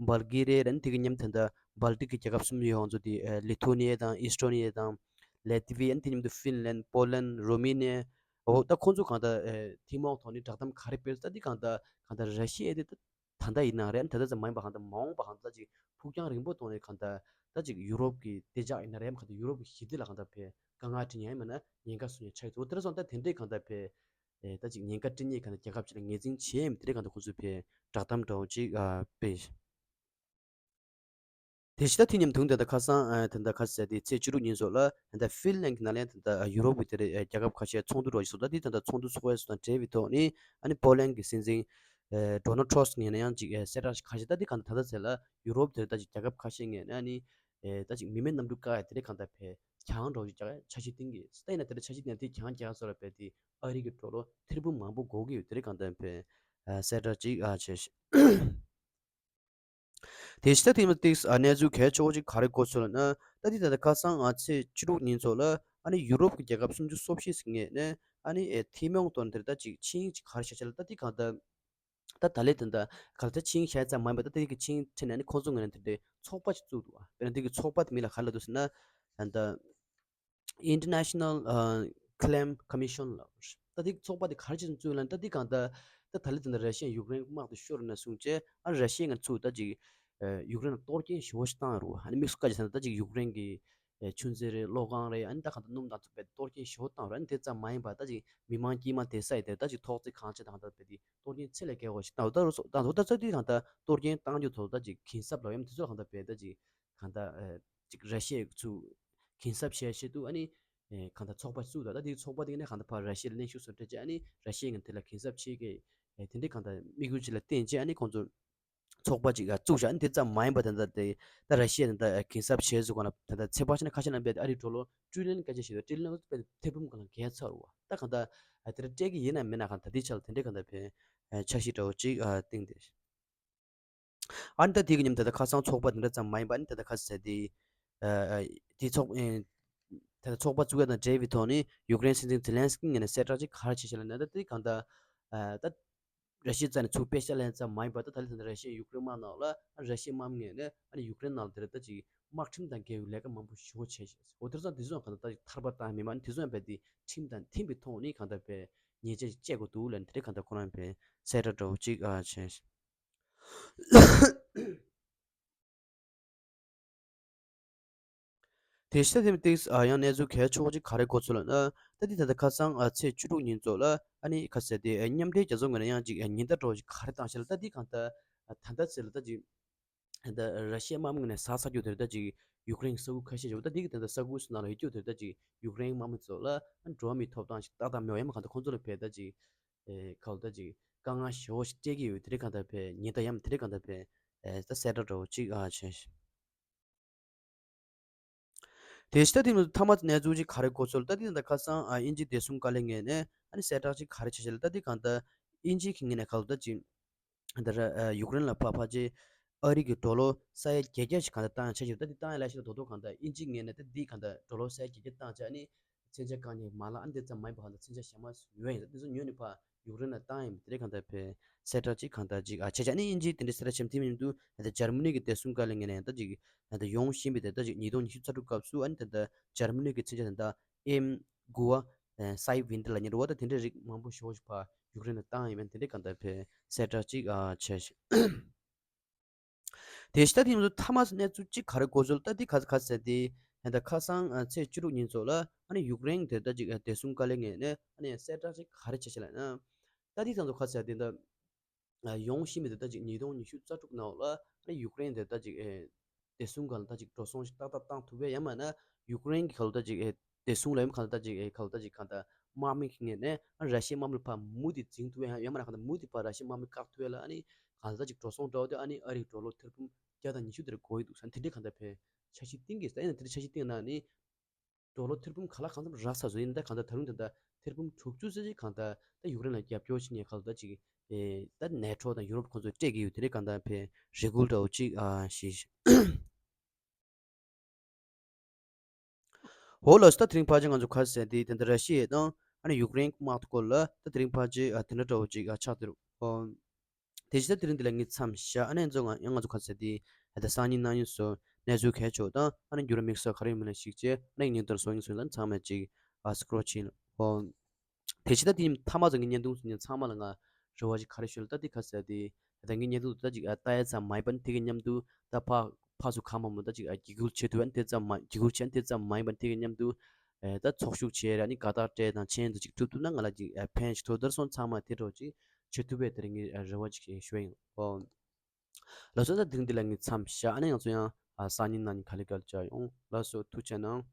བལ་གེ་རི་རེད། དེ་གི་མཉམ་དེ་ད་བལ་ཏིག་གི་རྒྱལ་ཁབ་གསུམ་ཡོད་ང་ཚོ་དེ་ཨ་ལི་ཐུ་ནི་ཡ་དང་ཨིས་ཏོ་ནི་ཡ་དང་། ལེ་ཏི་ཝི་ཡ། དེ་མཉམ་དུ་ཧྥིན་ལན། པོ་ལན། རོ་མེ་ནི་ཡ། འོ་ད་ཁོང་ཚོ་གང་ལྟར་ཨེ་ཐུན་མོང་ཐོག་ནས་བསྒྲགས་གཏམ་ག་རེ་སྤེལ་ད་འདི་གང་ལྟར་གང་ལྟར་ར་ཤི་ཡ་དེ་ད་ད་ལྟ་ཡིན་ན་རེད། ད་ལྟ་ཙམ་མ་ཡིན་པ་གང་ལྟར་མ་འོངས་པ་གང་ལྟར་ཅིག་ཕུགས་རྒྱང་རིང་པོ་གཏོང་ནས་གང་ལྟར་ད་ཅིག་ཡུ་རོབ་ཀྱི་གཏན་འཇགས་ཡིན་ན་རེད། གང་ལྟར་ཡུ་རོབ་ཀྱི་ཞི་བདེ་ལ་གང་ལྟར་ཕའི་དཀའ་ངལ་འཕྲད་མཁན་ཡང་མིན་ན་ཉེན་ཁ་བཟོ་མཁན་ཆགས་ཡོད། འོ་དེ་འདྲ་སོང་ད་དེ་འདྲའི་གང་ལྟར་ཕའི་ཨེ་ད་ཅིག་ཉེན་ཁ་འཕྲད་མཁན་གང་ལྟར་རྒྱལ་ཁབ་ཅིག་ལ་ངོས་འཛིན་བྱེད་ཡ་དེ་འདྲའི་གང་ལྟར་ཁོ་ཚོས་ཕའི་བསྒྲགས་གཏམ་འདྲ་བོ་ཅིག་ཨ་སྤེལ། དེ་ཕྱི་ད་དེ་མཉམ་དུ་ད་ལྟ་ཁ་སང་ཨ་ད་ལྟ་ཁ་ཟེར་དེ་ཚེས་བཅུ་དྲུག་ཉིན་སོགས་ལ་ད་ལྟ་ཧྥིན་ལན་གྱི་ནང་ལ་ད་ལྟ་ཡུ་རོབ་ཀྱི་དེ་རེད་རྒྱལ་ཁབ་ཁ་ཤས་ཚོགས་འདུ་རོགས་ཞིག་སོགས་ད་དེ་ད་ལྟ་ཚོགས་འདུ་ཚོགས་ཡས་སོགས་དང་འབྲེལ་བའི་ཐོག་ནས་ཨ་ནི་པོ་ལན་གྱི་སྲིད་འཛིན་ཨ་ཌོ་ནལ་ཊམ་ངོས་ནས་ཡང་ཅིག་ཨ་གསལ་བསྒྲགས་ཤིག་ཁ་ཤས་ད་དེ་གང་ལྟར་ད་ལྟ་ཚེ་ལ་ཡུ་རོབ་དེར་ད་ཅིག་རྒྱལ་ཁབ་ཁ་ཤས་ངོས་ནས་ཨ་ནི་ ཨེ་ད་ཅིག་མི་མེད་གནམ་གྲུ་བཀག་ཡ་དེ་འདྲ་གང་ལྟར་བས་གྱང་འདྲ་བོ་ཅིག་རྒྱག་ཡ་འཆར་གཞི་བཏིང་གི། ད་ཡིན་ན་དེ་འདྲ་འཆར་གཞི་བཏིང་ཡ་དེ་གྱང་རྒྱག་ས་ལ་བས་དེ་ཨ་རི་གི་ཌོ་ལར་ཐེར་འབུམ་མང་པོ་དགོས་ཀྱི་ཡོད། དེ་འདྲ་གང་ལྟར་བས་ཨ་གསལ་བསྒྲགས་ཅིག་ཨ་བྱས། དེ་ཕྱི་ད་ཐེངས་མ་ཏིག་ཨ་གནས་ཚུལ་གལ་ཆེ་བོ་ཅིག་ག་རེ་གོ་ཚོད་ལ་ན། ད་ཏིག་ད་ལྟ་ཁ་སང་ཨ་ཚེས་བཅུ་དྲུག་ཉིན་ཚོ་ལ་ཨ་ནི་ཡུ་རོབ་ཀྱི་རྒྱལ་ཁབ་སུམ་ཅུ་སོ་བཞི་ཟིན་ངེས་ནས་ཨ་ནི་ཨེ་ཐེ་མོང་དོན་དེར་ད་ཅིག་ཆིངས་ཅིག་ག་རེ་བྱ་བྱ་ལ། ད་ཏིག་གང་ལྟར་ད་ད་ལས་དེ་འདྲ་གལ་ཏེ་ཆིངས་བཞག་ཙམ་མ་ཡིན་པ། ད་དེ་གི་ཆིངས་ཁྲིད་ནས་ནི་ཁོང་ཚོ་ངོས་ནས་དེ་འདྲའི་ཚོགས་པ་ཞིག་བཙུགས་འདུག་བ། དཔེར་ན་དེ་གི་ཚོགས་པ་དེ་མིང་ལ་ག་རེ་ལབ་འདུག་ཟེར་ན། ད་ལྟ་International ཨ་Climate Commission ལབ། ད་དེ་ཚོགས་པ་དེ་ག་རེ་བྱས་ནས་བཙུགས་ལབ་ན། ད་དེ་གང་ལྟར་ད་ད་ལས་དེ་འདྲ་ར་ཤི་ཡས་ཡུཀ་རེན་དམག་དེ་ཤོར་ནས་བཟུང་བྱས་ཨ་ར་ཤི་ཡས་ང་ཚོས་ད་ཅིག་ཡུཀ་རེན་ལ་གཏོར་སྐྱོན་ཞེ་པོ་ཞིག་བཏང་ཡོད་རེད་བ། ཨ་ནི་དམིགས་སུ་བཀར་བྱས་ན་ད་ཅིག་ཡུཀ་རེན་གྱི་ཨེ་ཆུ་མཛོད་རེད། གློག་ཁང་རེད། ཨ་ནི་ད་གང་ལྟར་སྣུམ་དང་ཚོ་བས་གཏོར་སྐྱོན་ཞེ་པོ་བཏང་རེད། ཨ་ནི་དེ་ཙམ་མ་ཡིན་པར་ད་ཅིག་མི་མང་དཀྱུས་མ་བསྡད་ས་ཡི་དེར་ད་ཅིག་ཐོག་བརྩེགས་གང་བྱས་དང་ད་བས་དེ་གཏོར་སྐྱོན་ཚད་ལས་བརྒལ་བ་ཞིག་བཏང་ཡོད། ད་རུ་སོ་ད་ཚོ་ད་ཚོ་དེ་གང་ལྟར་གཏོར་སྐྱོན་བཏང་རྒྱུ་ཐོག་ད་ཅིག་གུན་གསབ་ལབ་ཡམ་དེ་ཚོ་གང་ལྟར་བས་ད་ཅིག་གང་ལྟར་ཨེ་ཅིག་ར་ཤི་ཡ་ཚོས་གུན་གསབ་བྱས་བྱས་འདུག་ཨ་ནི་ཨེ་གང་ལྟར་ཚོགས་པ་བཙུགས་དང་། ད་དེ་ཚོགས་པ་དེ་ནས་གང་ལྟར་ཕར་ར་ཤི་ཡ་ལ་གནོན་ཤུགས་བཟོ་སྤྲད་བྱས། ཨ་ནི་ར་ཤི་ཡ་ངན་དེ་ལ་གུན་གསབ་བྱེད་ཀྱི་ཨེ་དེ་འདྲའི་གང་ལྟར་དམིགས་ཡུལ་ཅིག་ལ་བརྟེན་བྱས་ཨ་ནི་ཁོང་ཚོ་ཚོགས་པ་ཅིག་བཙུགས་བཞག་ཨ་ནི་དེ་ཙམ་མ་ཡིན་པ་དེ་འདྲ་དེ་ད་ར་ཤི་ཡ་དེ་འདྲ་གུན་གསབ་བྱས་ཟེར་གོ་ན། དེ་འདྲ་ཚེ་དཔག་བྱས་ན་ཁ་ཤས་ན་བས་ཨ་རི་ཌོ་ལར་ཊི་རི་ལི་ཡོན་སྐད་ཆ་བཤད་དུས་ཊི་རི་ལི་ཡོན་བས་ཐེར་འབུམ་སྒང་ལ་བརྒལ་ཚར་བ། ད་གང་ལྟར་ཨ་དེ་འདྲ་སྤྲད་ཀྱི་ཡིན་ན་མིན་ན་གང་ལྟར་དེའི་ཆ་ལ་དེ་འདྲའི་གང་ལྟར་བས་ཨ་འཆར་གཞི་འདྲ་བོ་ཅིག་ཨ་བཏིང་སྟེ། ཨ་ནི་ད་དེ་གི་མཉམ་དུ་ད་ཁ་སང་ཚོགས་པ་དེ་འདྲ་ཙམ་མ་ཡིན་པ་ཨ་ནི་ད་ཁ་སང་དེ་ཨ་དེ་ཚོགས་ཨ་ད་ཚོགས་པ་བཙུགས་ཡ་དང་འབྲེལ་བའི་ཐོག་ནས་ཡུཀ་རེན་སྲིད་འཛིན་ཛེ་ལན་སི་ཀི་ངོས་ནས་གསལ་བསྒྲགས་ཅིག་ག་རེ་བྱས་ཤག་ལབ་ན། ད་དེ་གང་ལྟར་ཨ་ད་ར་ཤི་ཡའི་རྩ་ནས་ཚུར་པེ་ཤ་ལེན་ཙམ་མ་ཡིན་པར་ད་ད་ལྟ་ར་ཤི་ཡ་ཡུཀ་རེན་དམག་ནང་ལ་ཨ་ར་ཤི་ཡའི་དམག་མི་ངོས་ནས་ཨ་ནི་ཡུཀ་རེན་ནང་ལ་དེར་ད་ཅིག་དམག་ཁྲིམས་དང་འགལ་བའི་ལས་ཀ་མང་པོ་ཞེ་པོ་བྱས་ཤག་འོ་དེ་ཚོ་དེ་ཚོ་གང་ལྟར་ད་ཅིག་ཐར་པ་བཏང་མེད་མ་ཨ་ནི་དེ་ཚོ་ཡང་རྦད་དེ་ཁྲིམས་དང་མཐུན་པའི་ཐོག་ནས་གང་ལྟར་བས་ཉེས་ཆད་བཅད་དགོས་འདུག་ལབ་ནས་དེ་འདྲ་གང་ལྟར་ཁོ་རང་བས་གསལ་བསྒྲགས་འདྲ་བོ་ཅིག་ཨ་བྱས། དེ་ཕྱི་ད་ཐེངས་ཏིག་ཨ་ཡང་གནས་ཚུལ་གལ་ཆེ་བོ་ཅིག་ག་རེ་གོ་ཚོད་ལབ་ན། ད་འདི་ད་ལྟ་ཁ་སང་ཨ་ཚེས་བཅུ་དྲུག་ཉིན་ཚོ་ལ་ཨ་ནི་ཁ་ཟེར་དེ་ཨ་མཉམ་འབྲེལ་རྒྱལ་ཚོགས་ངོས་ནས་ཡང་ཅིག་ཨ་ཉེན་བརྡ་འདྲ་བོ་ཅིག་ག་རེ་བཏང་ཤག་ལབ། ད་འདི་གང་ལྟར་ཨ་ད་ལྟ་ཚེ་ལ་ད་ཅིག་ད་ར་ཤི་ཡའི་དམག་མི་ངོས་ནས་ཟ་ཚར་རྒྱུ་དེར་ད་ཅིག་ཡུཀ་རེན་གྱི་ས་ཁུལ་ཁ་ཤས་ཡོད། ད་འདི་གི་ད་ལྟ་ས་ཁུལ་སུ་ནང་ལ་ཡོད་རྒྱུ་དེར་ད་ཅིག་ཡུཀ་རེན་དམག་མི་ཚོ་ལ་ཨ་འགྲོ་བ་མིའི་ཐོབ་ཐང་ཞིག་ཏག་ཏག་མེད་པ་ཡང་མ་གང་ལྟར་ཁོང་ཚོ་ལ་བས་ད་ཅིག་ཨེ་ག་ལ་ད་ཅིག་དཀའ་ངལ་ཞེ་པོ་ཞིག་སྤྲད་ཀྱི་ཡོད། དེ་རིང་གང་ལྟར་བས་ཉེན་བརྡ་ཡང་དེ་རིང་གང་ལྟར་བས་ཨེ་ད་གསལ་བསྒྲགས་འདྲ་བོ་ཅིག་ཨ་བྱས། དེ་ཕྱི་ད་ཐེངས་མཐའ་མ་གནས་ཚུལ་ཅིག་ག་རེ་གོ་ཚོད་ལབ། ད་འདི་ད་ཁ་སང་ཨ་དབྱིན་ཇི་བདེ་སྲུང་བཀའ་བློན་ངོས་ནས་ཨ་ནི་གསལ་བསྒྲགས་ཅིག་ག་རེ་བྱས་ཤག་ལབ། ད་འདི་གང་ལྟར་དབྱིན་ཇི་གི་ངོས་ནས་ག་ལ་ད་ཅིག་ད་ར་ཨ་ཡུཀ་རེན་ལ་ཕ་ཕ་ཅེ་ཨ་རི་གི་ཌོ་ལར་ས་ཡ་བརྒྱད་བརྒྱ་ཞིག་གང་ལྟར་བཏང་ཡ་ཆ་ཞིག་ད་འདི་བཏང་ཡ་ལ་ཞིག་ད་དོ་དོ་གང་ལྟར་དབྱིན་ཇི་ངོས་ནས་ད་འདི་གང་ལྟར་ཌོ་ལར་ས་ཡ་བརྒྱད་བརྒྱ་བཏང་བྱས་ཨ་ནི་མཚོན་ཆ་བཀག་ཉར་མ་ལག་ཨ་ནི་དེ་ཙམ་མ་ཡིན་པ་གང་ལྟར་མཚོན་ཆ་གཞན་མ་ཉོས་ཡིན། ད་དེ་ཚོ་ཉོས་ནས་ཕར་ཡུཀ་རེན་ལ་བཏང་ཡིན་པ་དེ་འདྲ་གང་ལྟར་བས་གསལ་བསྒྲགས་ཅིག་གང་ལྟར་ཅིག་ཨ་བྱས་བྱས་ཨ་ནི་དབྱིན་ཇིའི་དེ་འདྲའི་གསལ་བསྒྲགས་བྱས་མཐུན་མིན་དུ་ད་ལྟ་འཇར་མ་ནི་གི་བདེ་སྲུང་བཀའ་བློན་ངོས་ནས་ད་ཅིག་ད་ལྟ་ཡོང་བཞིན་པའི་དེ་ད་ཅིག་ཉིས་སྟོང་ཉི་ཤུ་རྩ་དྲུག་སྐབས་སུ་ཨ་ནི་ད་ལྟ་འཇར་མ་ནི་གི་མཚོན་ཆ་ད་ལྟ་ཨེམ་དགུ་བ་སའི་ཝིན་ཌར་ལབ་མཁན་རེད་བ། ད་དེ་འདྲའི་རིགས་མང་པོ་ཞེ་པོ་ཞིག་ཕར་ཡུཀ་རེན་ལ་བཏང་ཡིན་པ་དེ་འདྲའི་གང་ལྟར་བས་གསལ་བསྒྲགས་ཅིག་ཨ་བྱས་ཤག་དེ་ཕྱི་ད་ཐེངས་མཐའ་མ་གནས་ཚུལ་གཅིག་ག་རེ་གོ་ཚོད་ལབ། ད་འདི་ག་ག་ཟེར་དེ་ད་ཁ་སང་ཨ་ཚེས་བཅུ་དྲུག་ཉིན་ཚོ་ལ་ཨ་ནི་ཡུཀ་རེན་དེ་ད་ཅིག་ཨ་བདེ་སྲུང་བཀའ་བློན་ངོས་ནས་ཨ་ནི་གསལ་བསྒྲགས་ཅིག་ག་རེ་བྱས་ཤག་ལབ་ན། ད་འདི་ཚང་ཚོ་ག་ཟེར་དེ་ད་ཨ་ཡོང་བཞིན་པའི་དེ་ད་ཅིག་ཉིས་སྟོང་ཉི་ཤུ་རྩ་དྲུག་ནང་ལ་ཨ་ནི་ཡུཀ་རེན་དེ་ད་ཅིག་ཨེ་བདེ་སྲུང་སྒང་ལ་ད་ཅིག་འགྲོ་སོང་ཞིག་ཏག་ཏག་བཏང་ཐུབ་པས། ཡང་མིན་ན་ཡུཀ་རེན་གྱི་ག་ལ་ད་ཅིག་ཨེ་བདེ་སྲུང་ལ་ཡང་ག་ལ་ད་ཅིག་ཨེ་ག་ལ་ད་ཅིག་གང་ལྟར་དམག་མི་གི་ངོས་ནས་ཨ་ར་ཤི་ཡའི་དམག་མི་ཕར་མུ་མཐུད་འཛིང་ཐུབ་པས། ཡང་མིན་ན་གང་ལྟར་མུ་མཐུད་ཕར་ར་ཤི་ཡའི་དམག་མི་བཀག་ཐུབ་པས་ལ་ཨ་ནི་གང་ལྟར་ཅིག་འགྲོ་སོང་འདྲ་བོ་དེ་ཨ་ནི་ཨ་རིའི་ཌོ་ལར་ཐེར་འབུམ་བརྒྱ་དང་ཉི་ཤུ་དེར་བགོ་ཡི་འདུག་ཟེར་དེ་འདྲའི་གང་ལྟར་བས་འཆར་གཞི་བཏིང་གི་ཟེར། ཡིན་ན་དེ་འདྲའི་འཆར་གཞི་བཏིང་ན་ནི་ཌོ་ལར་ཐེར་འབུམ་ག་ལ་གང་འཚམ་རག་ཚར་བཟོ་ཡིན། ད་གང་ལྟར་ད་རུང་ད་ལྟ་ཐེར་འབུམ་དྲུག་ཅུ་ཙམ་ཅིག་གང་ལྟར་ད་ཡུཀ་རེན་ལ་རྒྱབ་སྐྱོར་བྱེད་མཁན་ག་ལ་ད་ཅིག་ཨེ་ད་ནེ་ཊོ་དང་ཡུ་རོབ་ཁོང་ཚོས་སྤྲད་ཀྱི་ཡོད། དེ་འདྲའི་གང་ལྟར་བས་རེ་སྐུལ་འདྲ་བོ་ཅིག་ཨ་ཞིག་འོ་ལགས་སོ། ད་དེ་རིང་ཕལ་ཆེར་ང་ཚོ་ག་རེ་ཟེར་དེ་དེ་འདྲ་ར་ཤི་ཡ་དང་ཨ་ནི་ཡུཀ་རེན་དམག་སྐོར་ལ་ད་དེ་རིང་ཕལ་ཆེར་ཨ་དེ་འདྲ་འདྲ་བོ་ཅིག་ཨ་ཆགས་བསྡད་རེད། ཨོ། དེ་བཞིན་ད་དེ་རིང་འདི་ལ་ངས་མཚམས་བཞག་ཨ་ནི་ང་ཚོ་ཡང་ང་ཚོ་ག་རེ་ཟེར་དེ་ད་སང་ཉིན་གནངས་ཉིན་སོ་གནས་ཚུལ་གལ་ཆེ་བ་དང་ཨ་ནི་འགྱུར་བ་དམིགས་བསལ་ག་རེ་ཡོད་མེད་ལ་གཞིགས་བྱས་ཨ་ནི་ཉིན་ལྟར་སོ་ཡིན་སོ་ཡིན་ལ་ཚང་མས་ཅིག་ཨ་སྐྲོ་ཆེན། ཨོ། དེ་ཕྱི་ད་དེ་མཐའ་མ་ཚོ་ངའི་བརྙན་ཐུང་ཚོ་ཚང་མ་ལ་ང་རེ་བ་ཞིག་ག་རེ་ཞུ་ལ། ད་དེ་ག་ཟེར་དེ་ད་ངའི་བརྙན་ཐུང་ད་ཅིག་ལྟ་ཡ་ཙམ་མ་ཡིན་པ་ནི་དེ་གི་མཉམ་དུ་ད་ཕ་ཕ་ཚོ་གང་མང་མང་ད་ཅིག་འགན་ཁུར་བྱེད་ཐུབ་ཡ་ནི་དེ་ཙམ་མ་འགན་ཁུར་བྱེད་ཡ་ནི་དེ་ཙམ་མ་ཡིན་པ་ནི་དེ་གི་མཉམ་དུ་ད་ཚོགས་ཞུགས་བྱེད་ཡ་ར་ནི་དགའ་རྟགས་སྤྲད་དང་མཆན་དུ་ཅིག་སྒྲུབ་ཐུབ་ན་ང་ལ་ཅིག་ཕན་ཞིག་ཐོགས། དེར་སོང་ཚང་མ་དེ་འདྲ་ཅིག་བྱེད་ཐུབ་པའི་དེར་ངའི་རེ་བ་ཅིག་ཞུ་ཡ་ཡིན། ཨོ། ལགས་སོ། ད་དེ་རིང་འདི་ལ་ངས་མཚམས་བཞག་ཨ་ནི་ང་ཚོ་ཡང་ཨ་སང་ཉིན་གནངས་ཉིན་ག་ལེ་ག་ལེ་བཅར་ཡོང་། ལགས་སོ། ཐུགས་རྗེ་གནང་།